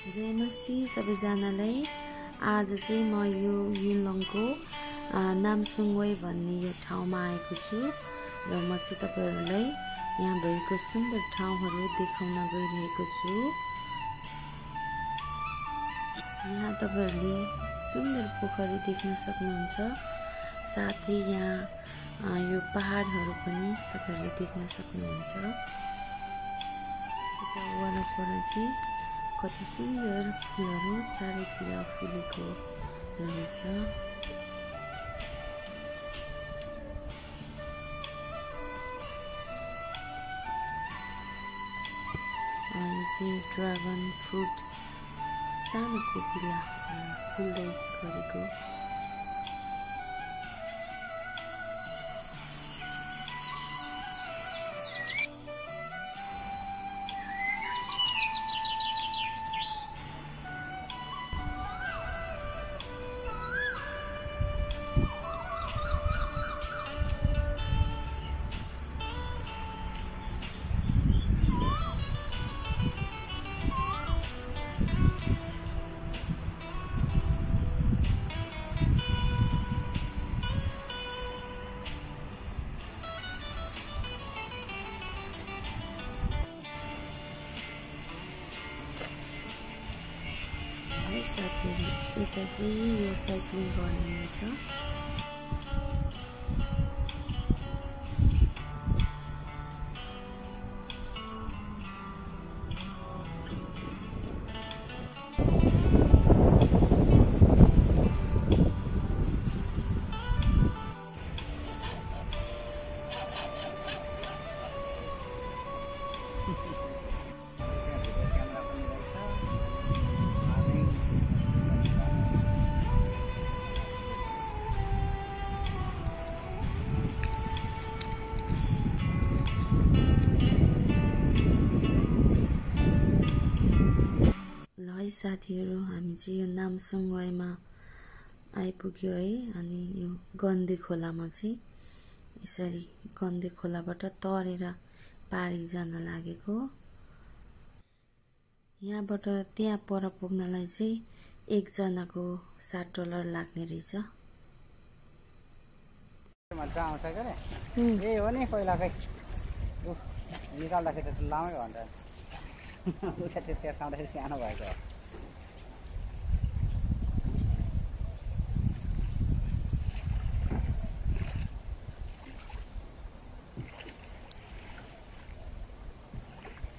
जय मसी सबैजनालाई। आज चाहिँ म यो युलङको नामसुङवे भन्ने यो ठाउँमा आएको छु र म चाहिँ तपाईहरुलाई यहाँ भएको सुन्दर ठाउँहरू देखाउन गइरहेको छु। यहाँ तपाईहरुले सुन्दर पोखरी देख्न सक्नुहुन्छ, साथै यहाँ यो पहाडहरू पनि तपाईहरुले देख्न सक्नुहुन्छ। यता वरपर चाहिँ कति सुन्दर फुलहरू चारैतिर फुलेको रहेछ। यो चाहिँ ड्रागन फ्रुट सानो कोपिला फुल्दै गरेको। साथीहरु यता चाहिँ यो साइक्लिङ गर्ने छ। साथीहरु हामी चाहिँ यो नामसुङवेमा आइपुग्यो है। अनि यो गन्धे खोलामा चाहिँ यसरी गन्धे खोलाबाट तरेर पारी जान लागेको। यहाँबाट त्यहाँ पर पुग्नलाई चाहिँ एक जनाको $7 लाग्ने रहेछ। मजा आउँछ के रे। ए हो नि पहिलाकै निकाल्दाखेरि त लामै भन्छ। उता त्यहाँ साउँदाखेरि सानो भएको।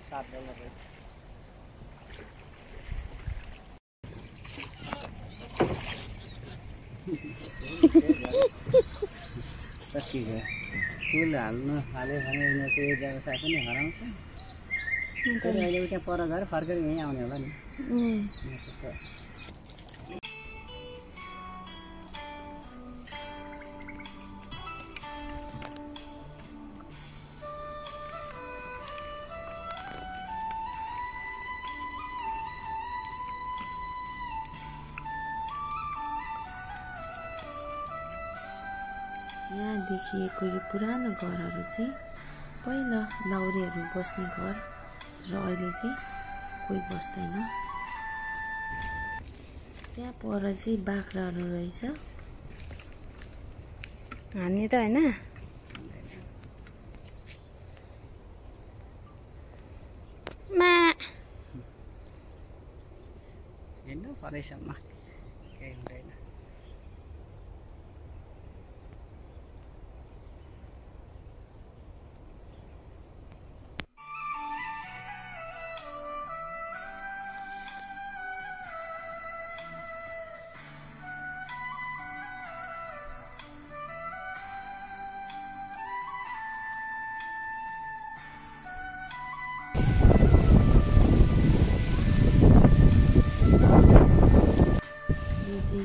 $7 सकियो। फुल हाल्नु हाल्यो भने यिनीहरूको यो व्यवसाय पनि हराउँछ। अहिले उता पर गएर फर्केर यहीँ आउने होला नि। यहाँ देखिएको यो पुरानो घरहरू चाहिँ पहिला लाउरेहरू बस्ने घर, र अहिले चाहिँ कोही बस्दैन। त्यहाँ पर चाहिँ बाख्राहरू रहेछ। हान्ने त हैन। मा हिँड्नु परेसम्म केही हुँदैन।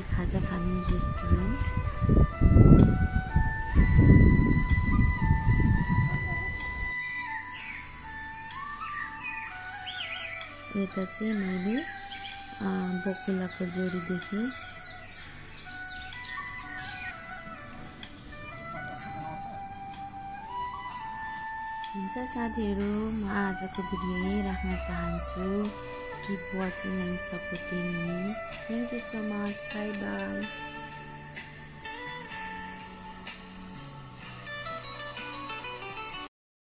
खाजा खाने रेस्टुरेन्ट। यता चाहिँ मैले बकुलाको जोडी देखेँ। हुन्छ साथीहरु, म आजको भिडियो यही राख्न चाहन्छु। keep watching and supporting me. Thank you so much. Bye bye.